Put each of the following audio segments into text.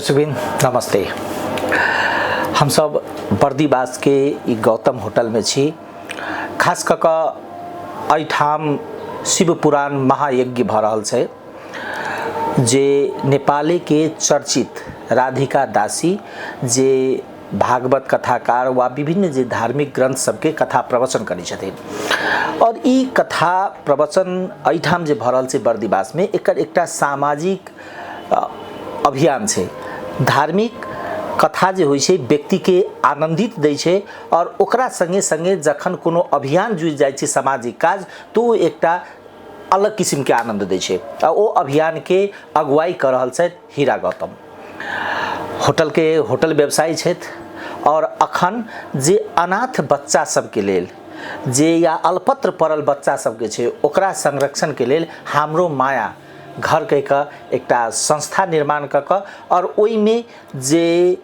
दर्शकबिन नमस्ते। हम सब बर्दीवास के गौतम होटल में छी। खास कऽ एहिठाम शिव पुराण महायज्ञ भ रहल छै जे नेपाली के चर्चित राधिका दासी जे भागवत कथाकार वा विभिन्न जे धार्मिक ग्रंथ सबके कथा प्रवचन करै छथिन और ई कथा प्रवचन एहिठाम जे भ रहल छै बर्दीवास में एकर एकटा सामाजिक अभियान छै। धार्मिक कथा जे होइ छै व्यक्ति के आनंदित दै छै और ओकरा संगे संगे जखन कोनो अभियान जुझि जाइ छै सामाजिक काज तो एकटा अलग किस्म के आनंद दै छै। ओ अभियान के अगुवाई कर रहल छथि हीरा गौतम। होटल व्यवसायी छथि और अखन जे अनाथ बच्चा सबके लेल जे या अल्पत्र पड़ल बच्चा सबके छै ओकरा संरक्षण के लेल हमरो माया घर कह के एकटा संस्था निर्माण क और ओई में जे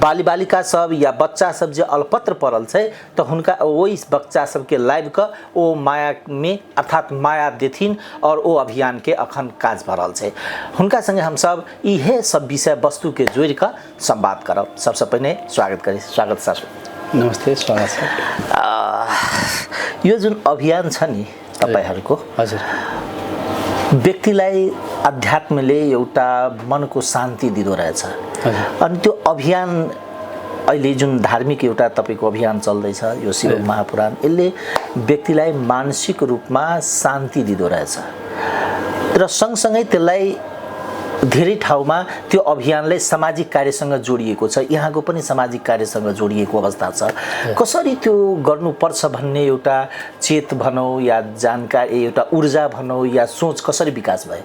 बाली बालिका सब या बच्चा सब जे अल्पत्र पड़ल छै तो हुनका ओई बच्चा सब के लाइव क ओ माया में अर्थात माया देथिन और ओ अभियान के अखन काज भ रहल छै। हुनका संगे हम सब इहे सब विषय वस्तु के जोड़ के संवाद करब। सबसे पहले स्वागत सर। नमस्ते, स्वागत छ। यो जुन अभियान छ नि तपाईहरुको, हजुर, व्यक्तिलाई अध्यात्मले एउटा मनको शान्ति दिदो रहेछ। अनि त्यो अभियान अहिले जुन धार्मिक एउटा तपाईको अभियान चल्दैछ यो शिव महापुराण, यसले व्यक्तिलाई मानसिक रूपमा शान्ति दिदो रहेछ र सँगसँगै त्यसलाई धेरै ठाउँमा त्यो अभियानले सामाजिक कार्यसँग जोडिएको छ। यहाँको पनि सामाजिक कार्यसँग जोडिएको अवस्था छ। कसरी त्यो गर्नुपर्छ भन्ने एउटा चेत भनौं या जानकारी, एउटा ऊर्जा भनौं या सोच कसरी विकास भयो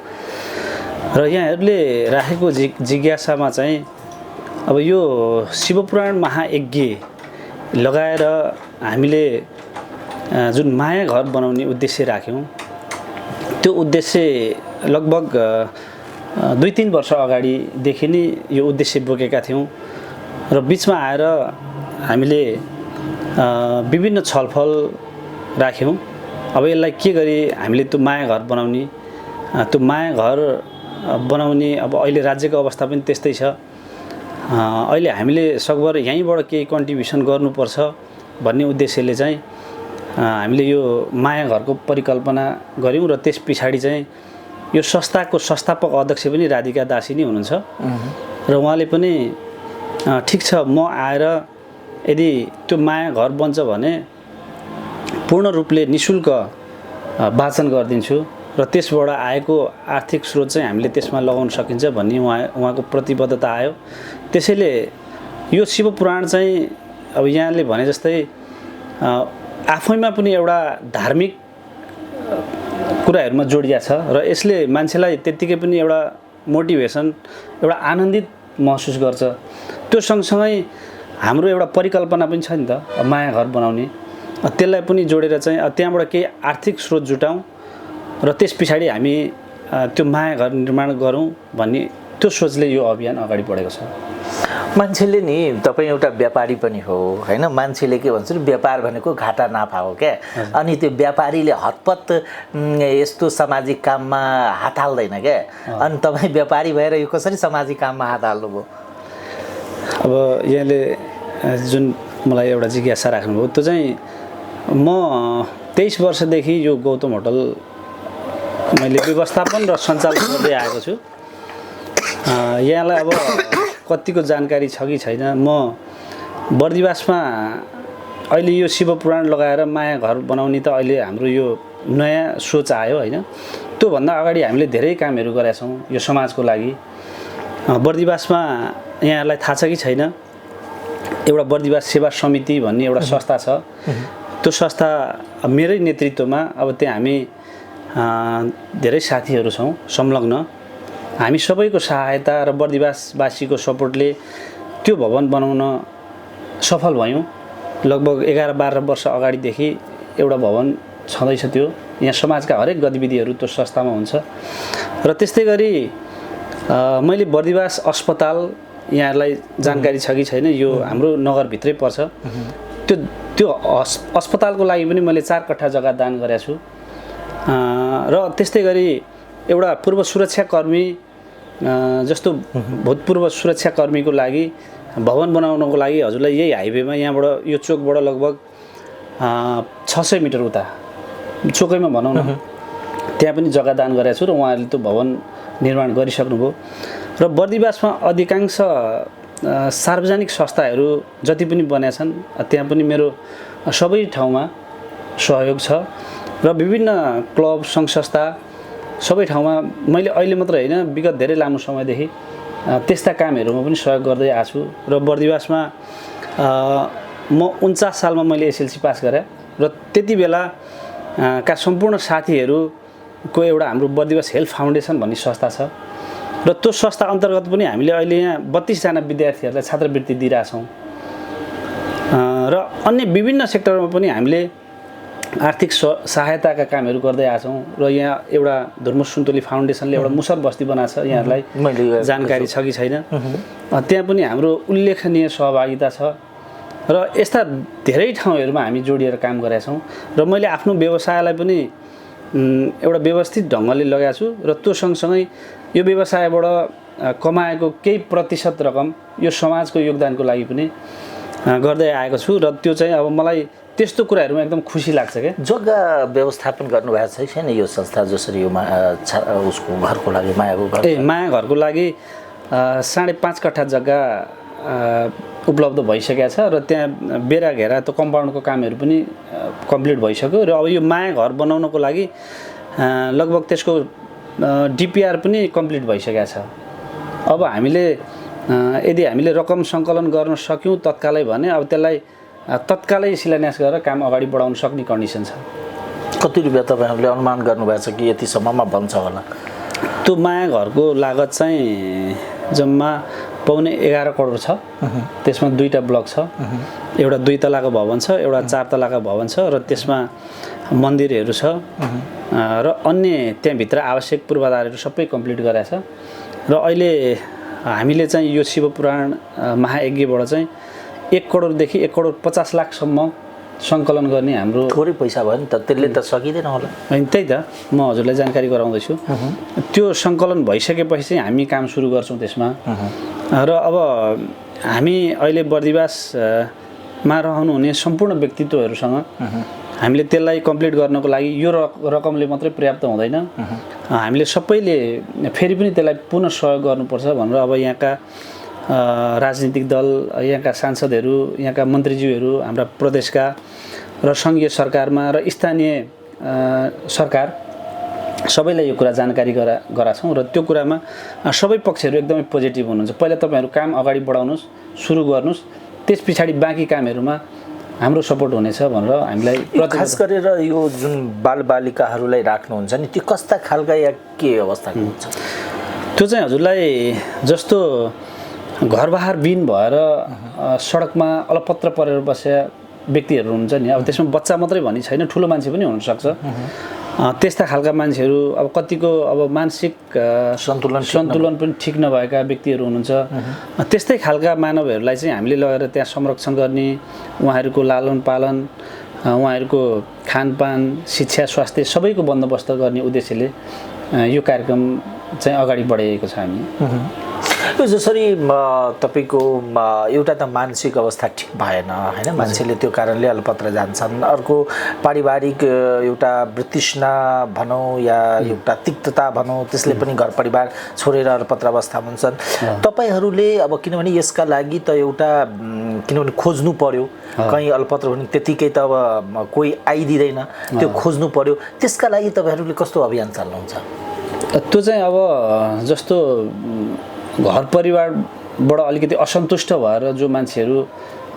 र यहाँहरूले राखेको जिज्ञासामा चाहिँ अब यो शिवपुराण महायज्ञ लगाएर हामीले जुन माया घर बनाउने उद्देश्य राख्यौं त्यो उद्देश्य लगभग 2-3 वर्ष अगाडिदेखि नै यो उद्देश्य बोकेका थियौं र बीचमा आएर हामीले विभिन्न छलफल राख्यौं। अब यसलाई के गरी हामीले त्यो माया घर बनाउने, त्यो माया घर बनाउने अब अहिले राज्यको अवस्था पनि त्यस्तै छ। अहिले हामीले सकभर यहीँबाट केही कन्ट्रिब्युसन गर्नुपर्छ भन्ने उद्देश्यले चाहिँ हामीले यो माया घरको परिकल्पना गर्यौं र त्यस पछाडि चाहिँ यो संस्थाको संस्थापक अध्यक्ष पनि राधिका दासी नै हुनुहुन्छ र उहाँले पनि ठीक छ म आएर यदि त्यो माया घर बन्छ भने पूर्ण रूपले निशुल्क वाचन गरिदिन्छु र त्यसबाट आएको आर्थिक स्रोत चाहिँ हामीले त्यसमा लगाउन सकिन्छ भन्ने उहाँको प्रतिबद्धता आयो। त्यसैले यो शिवपुराण चाहिँ अब यहाँले भने जस्तै आफैमा पनि एउटा धार्मिक कुराहरुमा जोडिया छ र यसले मान्छेलाई त्यतिकै पनि एउटा मोटिभेसन, एउटा आनन्दित महसुस गर्छ। त्यो सँगसँगै हाम्रो एउटा परिकल्पना पनि छ नि त माया घर बनाउने, त्यसलाई पनि जोडेर चाहिँ त्यहाँबाट केही आर्थिक स्रोत जुटाउँ र त्यस पछाडि हामी त्यो माया घर निर्माण गरौँ भन्ने त्यो सोचले यो अभियान अगाडि बढेको छ। मान्छेले नि तपाई एउटा व्यापारी पनि हो हैन, मान्छेले के भन्छ व्यापार भनेको घाटा नाफा हो क्या। अनि त्यो व्यापारीले हतपत यस्तो सामाजिक काममा हात हाल्दैन क्या। अनि तपाई व्यापारी भएर यो कसरी सामाजिक काममा हात हाल्नुभयो? अब यहाँले जुन मलाई एउटा जिज्ञासा राख्नुभयो त्यो चाहिँ म 23 वर्षदेखि यो गौतम होटल मैले व्यवस्थापन र सञ्चालन गर्दै आएको छु। यहाँलाई अब कतिको जानकारी छ कि छैन, म बर्दीवासमा अहिले यो शिवपुराण लगाएर माया घर बनाउने त अहिले हाम्रो यो नयाँ सोच आयो हैन। त्यो भन्दा अगाडि हामीले धेरै कामहरू गरेका छौं यो समाजको लागि। बर्दीवासमा यहाँलाई थाहा छ कि छैन, एउटा बर्दीवास सेवा समिति भन्ने एउटा संस्था छ। त्यो संस्था मेरै नेतृत्वमा अब त्यहाँ हामी धेरै साथीहरू छौं संलग्न। हामी सबैको सहायता र बर्दीवासवासीको सपोर्टले त्यो भवन बनाउन सफल भयौं। लगभग 11-12 वर्ष अगाडिदेखि एउटा भवन छँदैछ। त्यो यहाँ समाजका हरेक गतिविधिहरू त्यो संस्थामा हुन्छ। र त्यस्तै गरी मैले बर्दीवास अस्पताल, यहाँलाई जानकारी छ कि छैन, यो हाम्रो नगरभित्रै पर्छ। त्यो अस्पतालको लागि पनि मैले 4 कट्ठा जग्गा दान गरेको छु। र त्यस्तै गरी एउटा पूर्व सुरक्षाकर्मी जस्तो भूतपूर्व सुरक्षाकर्मीको लागि भवन बनाउनको लागि हजुरलाई यही हाइवेमा यहाँबाट यो चोकबाट लगभग 600 मिटर उता चोकैमा भनौँ न त्यहाँ पनि जग्गा दान गरेको छु र उहाँहरूले त्यो भवन निर्माण गरिसक्नुभयो र बर्दिवासमा अधिकांश सार्वजनिक संस्थाहरू जति पनि बनेका छन् त्यहाँ पनि मेरो सबै ठाउँमा सहयोग छ र विभिन्न क्लब सङ्घ संस्था सबै ठाउँमा मैले अहिले मात्र होइन विगत धेरै लामो समयदेखि त्यस्ता कामहरूमा पनि सहयोग गर्दै आएको छु र बर्दिवासमा म 49 सालमा मैले एसएलसी पास गरेँ र त्यति बेला का सम्पूर्ण साथीहरूको एउटा हाम्रो बर्दिवास हेल्थ फाउन्डेसन भन्ने संस्था छ र त्यो संस्था अन्तर्गत पनि हामीले अहिले यहाँ 32 जना विद्यार्थीहरूलाई छात्रवृत्ति दिइरहेछौँ र अन्य विभिन्न सेक्टरमा पनि हामीले आर्थिक सहायताका कामहरू गर्दै आछौँ र यहाँ एउटा धर्म सुन्तली फाउन्डेसनले एउटा मुसर बस्ती बनाएको छ यहाँहरूलाई जानकारी छ कि छैन त्यहाँ पनि हाम्रो उल्लेखनीय सहभागिता छ र यस्ता धेरै ठाउँहरूमा हामी जोडिएर काम गरेका छौँ र मैले आफ्नो व्यवसायलाई पनि एउटा व्यवस्थित ढङ्गले लगाएको छु र त्यो सँगसँगै यो व्यवसायबाट कमाएको केही प्रतिशत रकम यो समाजको योगदानको लागि पनि गर्दै आएको छु र त्यो चाहिँ अब मलाई त्यस्तो कुराहरूमा एकदम खुसी लाग्छ क्या जग्गा व्यवस्थापन गर्नुभएको छैन यो संस्था जसरी यो उसको घरको लागि मायाको घर माया घरको लागि 5.5 कट्ठा जग्गा उपलब्ध भइसकेको छ र त्यहाँ बेरा घेरा त्यो कम्पाउन्डको कामहरू पनि कम्प्लिट भइसक्यो र अब यो माया घर बनाउनको लागि लगभग त्यसको डिपिआर पनि कम्प्लिट भइसकेको छ अब हामीले यदि हामीले रकम सङ्कलन गर्न सक्यौँ तत्कालै भने अब त्यसलाई तत्कालै शिलान्यास गरेर काम अगाडि बढाउन सक्ने कन्डिसन छ कति रुपियाँ तपाईँहरूले अनुमान गर्नुभएको छ कि यति सम्ममा बन्छ होला त्यो माया घरको लागत चाहिँ जम्मा पौने 11 करोड छ त्यसमा 2टा ब्लक छ एउटा 2 तलाको भवन छ एउटा 4 तलाको भवन छ र त्यसमा मन्दिरहरू छ र अन्य त्यहाँभित्र आवश्यक पूर्वाधारहरू सबै कम्प्लिट गरेको छ र अहिले हामीले चाहिँ यो शिवपुराण महायज्ञबाट चाहिँ 1 करोडदेखि 1 करोड 50 लाखसम्म सङ्कलन गर्ने हाम्रो थोरै पैसा भयो नि त त्यसले त सकिँदैन होला होइन त्यही त म हजुरलाई जानकारी गराउँदैछु त्यो सङ्कलन भइसकेपछि चाहिँ हामी काम सुरु गर्छौँ त्यसमा र अब हामी अहिले बर्दिवासमा रहनुहुने सम्पूर्ण व्यक्तित्वहरूसँग हामीले त्यसलाई कम्प्लिट गर्नको लागि यो रकमले मात्रै पर्याप्त हुँदैन हामीले सबैले फेरि पनि त्यसलाई पुनः सहयोग गर्नुपर्छ भनेर अब यहाँका राजनीतिक दल यहाँका सांसदहरू यहाँका मन्त्रीज्यूहरू हाम्रा प्रदेशका र सङ्घीय सरकारमा र स्थानीय सरकार सबैलाई यो कुरा जानकारी गराछौँ र त्यो कुरामा सबै पक्षहरू एकदमै पोजिटिभ हुनुहुन्छ पहिला तपाईँहरू काम अगाडि बढाउनुहोस् सुरु गर्नुहोस् त्यस पछाडि बाँकी कामहरूमा हाम्रो सपोर्ट हुनेछ भनेर हामीलाई खास गरेर यो जुन बालबालिकाहरूलाई राख्नुहुन्छ नि त्यो कस्ता खालका या के अवस्थाको हुन्छ त्यो चाहिँ हजुरलाई जस्तो घरबार बिन भएर सडकमा अलपत्र परेर बसेका व्यक्तिहरू हुन्छ नि अब त्यसमा बच्चा मात्रै भन्ने छैन ठुलो मान्छे पनि हुनसक्छ त्यस्ता खालका मान्छेहरू अब कतिको अब मानसिक सन्तुलन पनि ठिक नभएका व्यक्तिहरू हुनुहुन्छ त्यस्तै खालका मानवहरूलाई चाहिँ हामीले लगेर त्यहाँ संरक्षण गर्ने उहाँहरूको लालन पालन उहाँहरूको खानपान शिक्षा स्वास्थ्य सबैको बन्दोबस्त गर्ने उद्देश्यले यो कार्यक्रम चाहिँ अगाडि बढाइएको छ हामी यो जसरी तपाईँको एउटा त मानसिक अवस्था ठिक भएन होइन मान्छेले त्यो कारणले अलपत्र जान्छन् अर्को पारिवारिक एउटा वृत्तिष्णा भनौँ या एउटा तिक्तता भनौँ त्यसले पनि घर परिवार छोडेर अलपत्र अवस्था हुन्छन् तपाईँहरूले अब किनभने यसका लागि त एउटा किनभने खोज्नु पर्यो कहीँ अलपत्र हुने त्यतिकै त अब कोही आइदिँदैन त्यो खोज्नु पर्यो त्यसका लागि तपाईँहरूले कस्तो अभियान चलाउनुहुन्छ त्यो चाहिँ अब जस्तो घर परिवारबाट अलिकति असन्तुष्ट भएर जो मान्छेहरू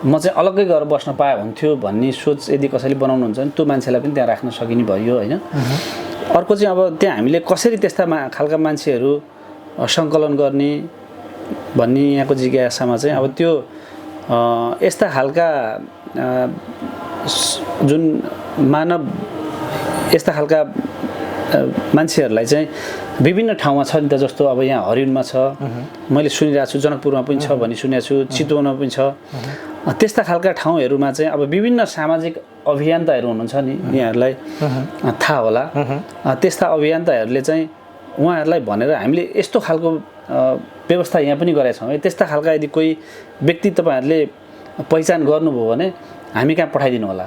म चाहिँ अलग्गै गएर बस्न पाए हुन्थ्यो भन्ने सोच यदि कसैले बनाउनुहुन्छ भने त्यो मान्छेलाई पनि त्यहाँ राख्न सकिने भयो होइन अर्को चाहिँ अब त्यहाँ हामीले कसरी त्यस्ता खालका मान्छेहरू सङ्कलन गर्ने भन्ने यहाँको जिज्ञासामा चाहिँ अब त्यो यस्ता खालका जुन मानव यस्ता खालका मान्छेहरूलाई चाहिँ विभिन्न ठाउँमा छ नि त जस्तो अब यहाँ हरिणमा छ मैले सुनिरहेको छु जनकपुरमा पनि छ भन्ने सुनेको छु चितवनमा पनि छ त्यस्ता खालका ठाउँहरूमा चाहिँ अब विभिन्न सामाजिक अभियन्ताहरू हुनुहुन्छ नि यहाँहरूलाई थाहा होला त्यस्ता अभियन्ताहरूले चाहिँ उहाँहरूलाई भनेर हामीले यस्तो खालको व्यवस्था यहाँ पनि गरेका छौँ है। त्यस्ता खालका यदि कोही व्यक्ति तपाईँहरूले पहिचान गर्नुभयो भने हामी कहाँ पठाइदिनु होला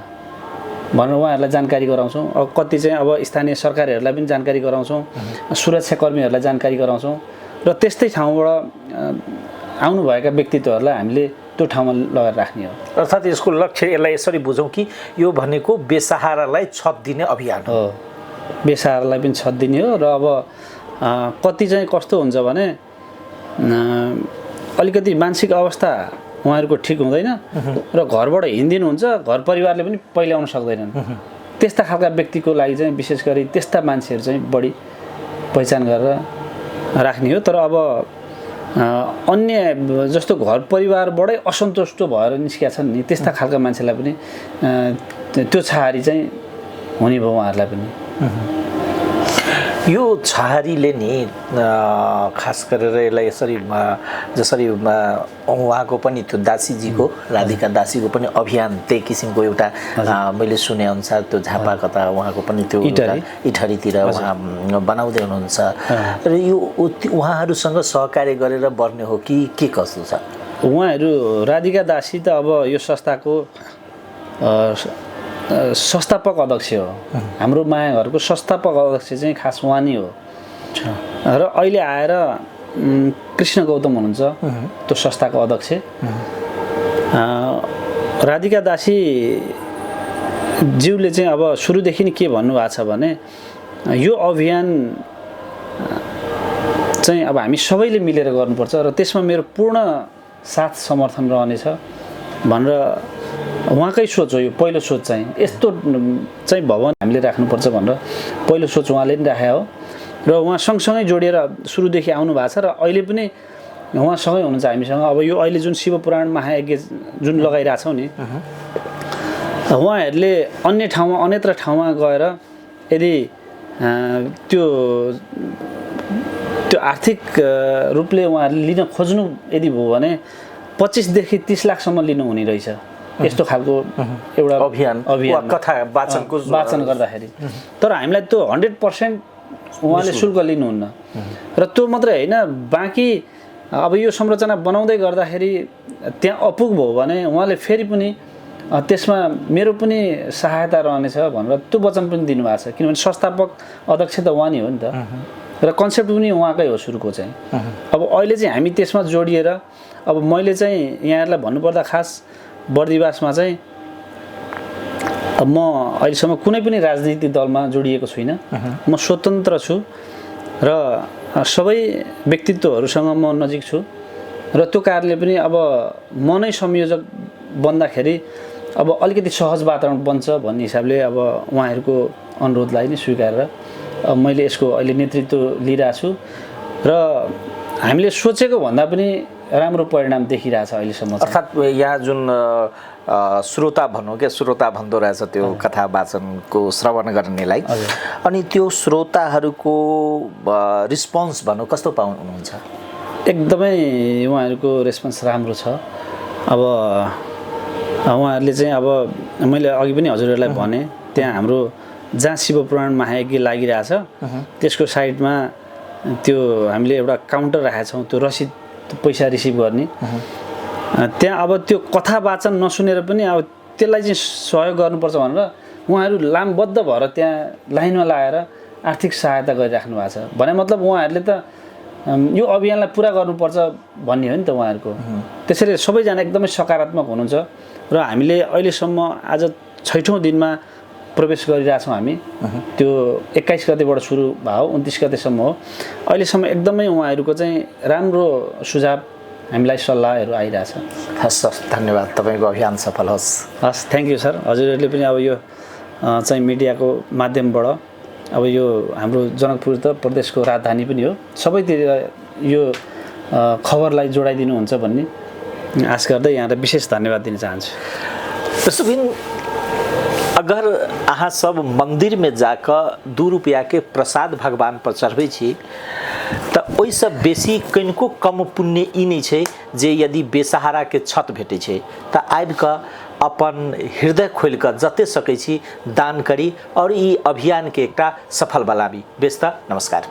भनेर उहाँहरूलाई जानकारी गराउँछौँ। अब कति चाहिँ अब स्थानीय सरकारहरूलाई पनि जानकारी गराउँछौँ, सुरक्षाकर्मीहरूलाई जानकारी गराउँछौँ र त्यस्तै ठाउँबाट आउनुभएका व्यक्तित्वहरूलाई हामीले त्यो ठाउँमा लगाएर राख्ने हो। अर्थात् यसको लक्ष्य यसलाई यसरी बुझौँ कि यो भनेको बेसहारालाई छत दिने अभियान हो। बेसहारालाई पनि छत दिने हो र अब कति चाहिँ कस्तो हुन्छ भने अलिकति मानसिक अवस्था उहाँहरूको ठिक हुँदैन र घरबाट हिँडिदिनुहुन्छ, घर परिवारले पनि पहिले आउन सक्दैनन्। त्यस्ता खालका व्यक्तिको लागि चाहिँ विशेष गरी त्यस्ता मान्छेहरू चाहिँ बढी पहिचान गरेर राख्ने हो। तर अब अन्य जस्तो घर परिवारबाटै असन्तुष्ट भएर निस्किया छन् नि त्यस्ता खालका मान्छेलाई पनि त्यो छहारी चाहिँ हुने भयो उहाँहरूलाई पनि। यो छहारीले नि खास गरेर यसलाई यसरी जसरी उहाँको पनि त्यो दासीजीको राधिका दासीको पनि अभियान त्यही किसिमको एउटा मैले सुने अनुसार त्यो झापा कता उहाँको पनि त्यो इटहरीतिर उहाँ बनाउँदै हुनुहुन्छ र यो उहाँहरूसँग सहकार्य गरेर बढ्ने हो कि के कस्तो छ? उहाँहरू राधिका दासी त अब यो संस्थाको संस्थापक अध्यक्ष हो। हाम्रो माया घरको संस्थापक अध्यक्ष चाहिँ खास उहाँ नै हो र अहिले आएर कृष्ण गौतम हुनुहुन्छ त्यो संस्थाको अध्यक्ष। राधिका दासी ज्यूले चाहिँ अब सुरुदेखि नै के भन्नुभएको छ भने यो अभियान चाहिँ अब हामी सबैले मिलेर गर्नुपर्छ र त्यसमा मेरो पूर्ण साथ समर्थन रहनेछ भनेर उहाँकै सोच हो। यो पहिलो सोच चाहिँ यस्तो चाहिँ भवन हामीले राख्नुपर्छ भनेर पहिलो सोच उहाँले पनि राखेको हो र उहाँ सँगसँगै जोडिएर सुरुदेखि आउनु भएको छ र अहिले पनि उहाँसँगै हुनुहुन्छ हामीसँग। अब यो अहिले जुन शिवपुराण महायज्ञ जुन लगाइरहेछौँ नि उहाँहरूले अन्य ठाउँमा अन्यत्र ठाउँमा गएर यदि त्यो आर्थिक रूपले उहाँहरूले लिन खोज्नु यदि भयो भने 25 देखि 30 लाखसम्म लिनु हुने रहेछ। यस्तो खालको एउटा अभियान कथा वाचन गर्दाखेरि। तर हामीलाई त्यो 100% उहाँले शुल्क लिनुहुन्न र त्यो मात्रै होइन, बाँकी अब यो संरचना बनाउँदै गर्दाखेरि त्यहाँ अपुग भयो भने उहाँले फेरि पनि त्यसमा मेरो पनि सहायता रहनेछ भनेर त्यो वचन पनि दिनुभएको छ। किनभने संस्थापक अध्यक्ष त उहाँ नै हो नि त र कन्सेप्ट पनि उहाँकै हो सुरुको चाहिँ। अब अहिले चाहिँ हामी त्यसमा जोडिएर अब मैले चाहिँ यहाँहरूलाई भन्नुपर्दा खास बर्दिवासमा चाहिँ अब म अहिलेसम्म कुनै पनि राजनीतिक दलमा जोडिएको छुइनँ। म स्वतन्त्र छु र सबै व्यक्तित्वहरूसँग म नजिक छु र त्यो कारणले पनि अब म नै संयोजक बन्दाखेरि अब अलिकति सहज वातावरण बन्छ भन्ने हिसाबले अब उहाँहरूको अनुरोधलाई नै स्वीकारेर मैले यसको अहिले नेतृत्व लिइरहेको छु र हामीले सोचेको भन्दा पनि राम्रो परिणाम देखिरहेछ अहिलेसम्म। अर्थात् यहाँ जुन श्रोता भनौँ क्या, श्रोता भन्दो रहेछ त्यो कथा वाचनको श्रवण गर्नेलाई, अनि त्यो श्रोताहरूको रिस्पोन्स भनौँ कस्तो पाउनुहुन्छ? एकदमै उहाँहरूको रेस्पोन्स राम्रो छ। अब उहाँहरूले चाहिँ अब मैले अघि पनि हजुरहरूलाई भने त्यहाँ हाम्रो जहाँ शिवपुराण महायज्ञ लागिरहेछ त्यसको साइडमा त्यो हामीले एउटा काउन्टर राखेका छौँ, त्यो रसिद पैसा रिसिभ गर्ने। त्यहाँ अब त्यो कथा वाचन नसुनेर पनि अब त्यसलाई चाहिँ सहयोग गर्नुपर्छ भनेर उहाँहरू लामबद्ध भएर त्यहाँ लाइनमा लगाएर आर्थिक सहायता गरिराख्नु भएको छ। भने मतलब उहाँहरूले त यो अभियानलाई पुरा गर्नुपर्छ भन्ने हो नि त उहाँहरूको। त्यसैले सबैजना एकदमै सकारात्मक हुनुहुन्छ र हामीले अहिलेसम्म आज 6औं दिनमा प्रवेश गरिरहेछौँ हामी। त्यो 21 गतेबाट सुरु भयो 29 गतेसम्म हो। अहिलेसम्म एकदमै उहाँहरूको चाहिँ राम्रो सुझाव हामीलाई सल्लाहहरू आइरहेछ। हस् धन्यवाद, तपाईँको अभियान सफल होस्। हस्, थ्याङ्क यू सर। हजुरहरूले पनि अब यो चाहिँ मिडियाको माध्यमबाट अब यो हाम्रो जनकपुर त प्रदेशको राजधानी पनि हो, सबैतिर यो खबरलाई जोडाइदिनुहुन्छ भन्ने आश गर्दै यहाँलाई विशेष धन्यवाद दिन चाहन्छु। सुबिन, अगर अहाँ सब मंदिर में जाकर 2 रुपया के प्रसाद भगवान पर चढ़बै छी तो ओहिसँ बेसी कनिको कम पुण्य ई नहीं छै जे यदि बेसहारा के छत भेटै छै तो आबि कऽ अपन हृदय खोल कर जते सकै छी दान करी और ई अभियान के एकटा सफल बनाबी। बेस त नमस्कार।